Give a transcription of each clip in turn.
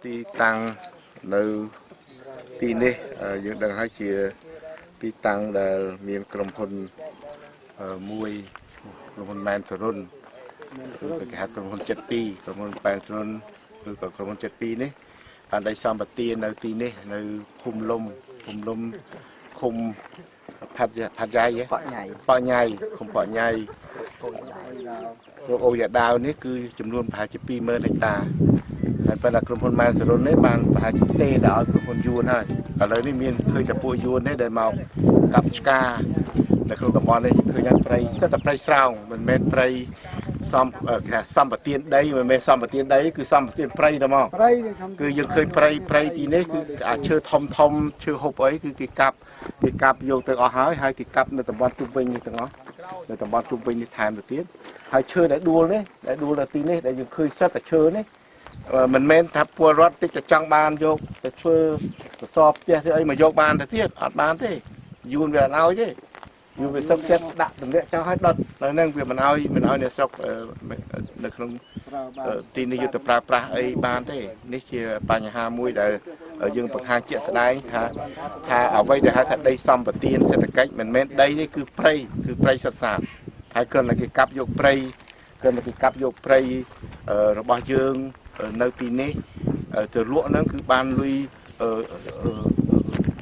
ទីតាំងនៅទីនេះយើងដឹងហើយជាទីតាំងដែលមានក្រុមហ៊ុនមួយក្រុមហ៊ុនម៉ែនសរុនឬគេហៅក្រុមហ៊ុន72ក្រុមហ៊ុនម៉ែនសរុនឬក៏ក្រុមហ៊ុន72នេះបានដីសម្បទាននៅទីនេះនៅភូមិលំឃុំផាត់យ៉ៃបញ្ញាយឃុំបញ្ញាយស្រុកអូយ៉ាដាវនេះគឺចំនួនប្រហែលជា 20000 ហិកតាហើយប៉ុន្តែក្រុមហ៊ុនម៉ែនសរុននេះបានប្រហែលជាទេដល់ឲ្យក្រុមហ៊ុនយួនហើយឥឡូវនេះមានឃើញតែពួកយួននេះដែលមកកាប់ឆ្ការនៅក្នុងតំបន់នេះឃើញថាព្រៃសិតតែព្រៃស្រោងមិនមែនព្រៃសម្បទានដីមិនមែនសម្បទានដីគឺសម្បទានព្រៃតែមកគឺយើងឃើញព្រៃទីនេះគឺអាឈើធំធំឈើហូបអីគឺគេកាប់យកទៅអស់ហើយហើយគេកាប់នៅតំបន់ជុំវិញនេះទាំងអស់នៅតំបន់ជុំវិញនេះថែមទៅទៀតហើយឈើដែលដួលនេះដែលដួលនៅទីនេះដែលយើងឃើញសិតតែឈើនេះមិនមែនថាពលរដ្ឋតិចតែចង់បានយកទៅធ្វើកសបផ្ទះធ្វើអីមកយកបានទៅទៀតអត់បានទេយួនវាអត់ឲ្យទេយួនវាសុកចិត្តដាក់ទម្លាក់ចោលឲ្យដុតនៅហ្នឹងវាមិនឲ្យអ្នកស្រុកនៅក្នុងទីនេះយកទៅប្រើប្រាស់អីបានទេនេះជាបញ្ហាមួយដែលយើងបង្ហាញជាក់ស្ដែងថាអ្វីដែលហៅថាដីសម្បទានសេដ្ឋកិច្ចមិនមែនដីនេះគឺព្រៃសុទ្ធសាធហើយគ្រាន់តែគេកាប់យកព្រៃគ្រាន់តែគេកាប់យកព្រៃរបស់យើងនៅទីនេះទៅលក់ហ្នឹងគឺបានលុយ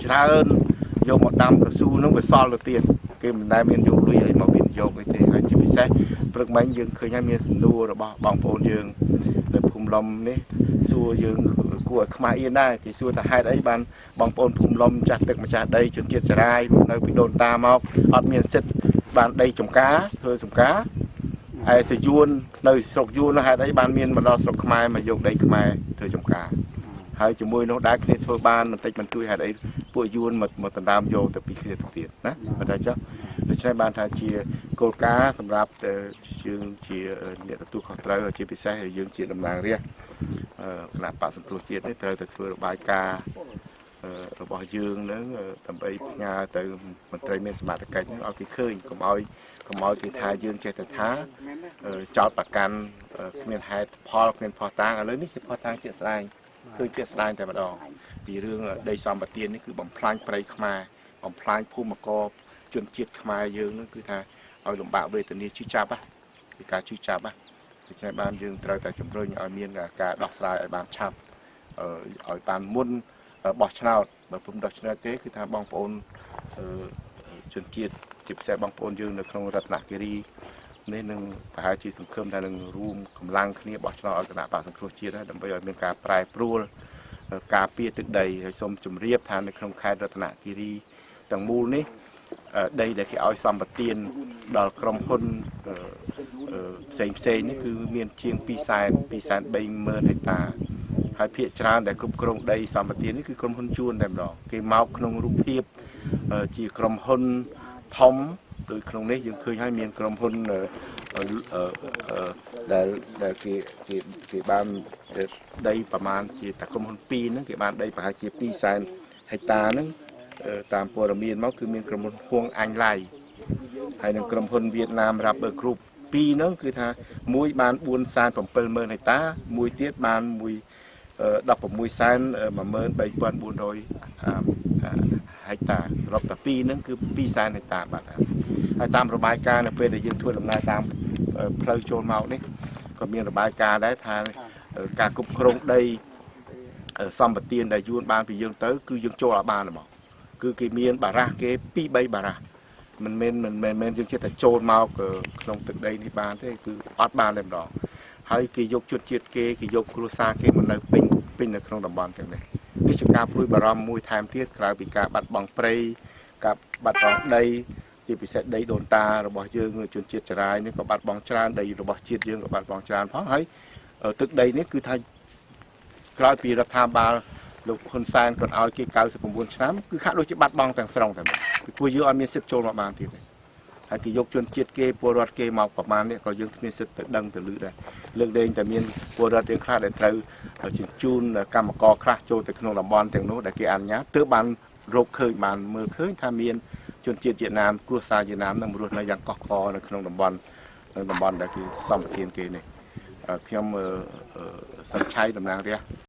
ច្រើនយកមកដាំកស៊ូហ្នឹងវាសល់ទៅទៀតគេមិនដែលមានយកលុយអីមកវិនិយោគអីទេហើយជាពិសេសព្រឹកមិញយើងឃើញហើយមានសំណួររបស់បងប្អូនយើងនៅភូមិលំនេះសួរយើងគួរឲ្យខ្មាស់អៀនដែរគេសួរថាហេតុអីបានបងប្អូនភូមិលំចាស់ទឹកម្ចាស់ដីជនជាតិចរាយនៅពីដូនតាមកអត់មានសិទ្ធិបានដីចំការធ្វើចំការហើយទៅយួននៅស្រុកយួនហេតុអីបានមានមកដល់ស្រុកខ្មែរមកយកដីខ្មែរធ្វើចំការហើយជាមួយនោះដែរគ្នាធ្វើបានបន្តិចបន្តួចហេតុអីពួកយួនមកដណ្ដើមយកទៅពីគ្នាទៅទៀតណាបើតែចុះដូច្នេះបានថាជាគោលការណ៍សម្រាប់យើងជាអ្នកទទួលខុសត្រូវជាពិសេសយើងជាតំណាងរាស្ត្រគណៈបក្សសង្គ្រោះជាតិនេះត្រូវតែធ្វើរបាយការណ៍របស់យើងនឹងដើម្បីផ្ញើទៅមន្ត្រីមានសមត្ថកិច្ចនឹងឲ្យគេឃើញកុំឲ្យគេថាយើងចេះតែថាចោតប្រកាន់គ្មានហេតុផលគ្មានភស្តុតាងឥឡូវនេះជាភស្តុតាងជាក់ស្ដែងគឺជាក់ស្ដែងតែម្ដងពីរឿងដីសម្បទាននេះគឺបំផ្លាញព្រៃខ្មែរបំផ្លាញភូមិករជនជាតិខ្មែរយើងនឹងគឺថាឲ្យលំបាកវេទនាឈឺចាប់គឺការឈឺចាប់ដូច្នេះបានយើងត្រូវតែជំរុញឲ្យមានការដោះស្រាយឲ្យបានឆាប់ឲ្យបានមុនបោះឆ្នោតបើពុំដោះឆ្នោតទេគឺថាបងប្អូនជនជាតិជាពិសេសបងប្អូនយើងនៅក្នុងរតនគិរីនេះនឹងប្រហែលជាសង្ឃឹមថានឹងរួមកម្លាំងគ្នាបោះឆ្នោតឲ្យគណៈបក្សសង្គ្រោះជាតិដើម្បីឲ្យមានការប្រែប្រួលការពារទឹកដីហើយសូមជម្រាបថានៅក្នុងខេត្តរតនគិរីទាំងមូលនេះដីដែលគេឲ្យសម្បទានដល់ក្រុមហ៊ុនផ្សេងនេះគឺមានជាង 230,000 ហិកតាហើយភាគច្រើនដែលគ្រប់គ្រងដីសម្បទាននេះគឺក្រុមហ៊ុនជួនតែម្ដងគេមកក្នុងរូបភាពជាក្រុមហ៊ុនធំដូចក្នុងនេះយើងឃើញហើយមានក្រុមហ៊ុនដែលគេបានដីប្រមាណជាតែក្រុមហ៊ុន2ហ្នឹងគេបានដីប្រហែលជា 200,000 ហិកតាហ្នឹងតាមព័ត៌មានមកគឺមានក្រុមហ៊ុនហួងអញឡៃហើយនឹងក្រុមហ៊ុនវៀតណាម Rubber Group ពីរហ្នឹងគឺថាមួយបាន 470,000 ហិកតាមួយទៀតបានមួយ 1613400 ហិកតារាប់តែពីរហ្នឹងគឺ 200,000 ហិកតាបាទហើយតាមរបាយការណ៍នៅពេលដែលយើងធ្វើដំណើរតាមផ្លូវចូលមកនេះក៏មានរបាយការណ៍ដែរថាការគ្រប់គ្រងដីសម្បទានដែលយួនបានពីយើងទៅគឺយើងចូលឲ្យបានហ្មងគឺគេមានបារ៉ាស់គេ2 3បារ៉ាស់មិនមែនយើងចេះតែចូលមកក្នុងទឹកដីនេះបានទេគឺអត់បានតែម្ដងហើយគេយកជនជាតិគេយកគ្រួសារគេមកនៅពេញនៅក្នុងតំបន់ទាំងនេះនេះជាការព្រួយបារម្ភមួយថែមទៀតក្រៅពីការបាត់បង់ព្រៃការបាត់បង់ដីជាពិសេសដីដូនតារបស់យើងជនជាតិចរាយនេះក៏បាត់បង់ច្រើនដីរបស់ជាតិយើងក៏បាត់បង់ច្រើនផងហើយទឹកដីនេះគឺថាក្រោយពីរដ្ឋាភិបាលលោកហ៊ុនសែនគាត់ឲ្យគេ99ឆ្នាំគឺហាក់ដូចជាបាត់បង់ទាំងស្រុងតែម្ដងពីព្រោះយើងអត់មានសិទ្ធិចូលមកបានទៀតទេហើយគេយកជនជាតិគេពលរដ្ឋគេមកប្រមាណនេះក៏យើងគ្មានសិទ្ធិទៅដឹងទៅឮដែរលើកលែងតែមានពលរដ្ឋយើងខ្លះដែលត្រូវជញ្ជូនកម្មករខ្លះចូលទៅក្នុងតំបន់ទាំងនោះដែលគេអនុញ្ញាតទើបបានរកឃើញបានមើលឃើញថាមានជនជាតិវៀតណាមគ្រួសារវៀតណាមនឹងរស់នៅយ៉ាងកុះករនៅក្នុងតំបន់ដែលគេសម្បទានគេនេះខ្ញុំសង្ឆ័យតំណាងរាស្ត្រ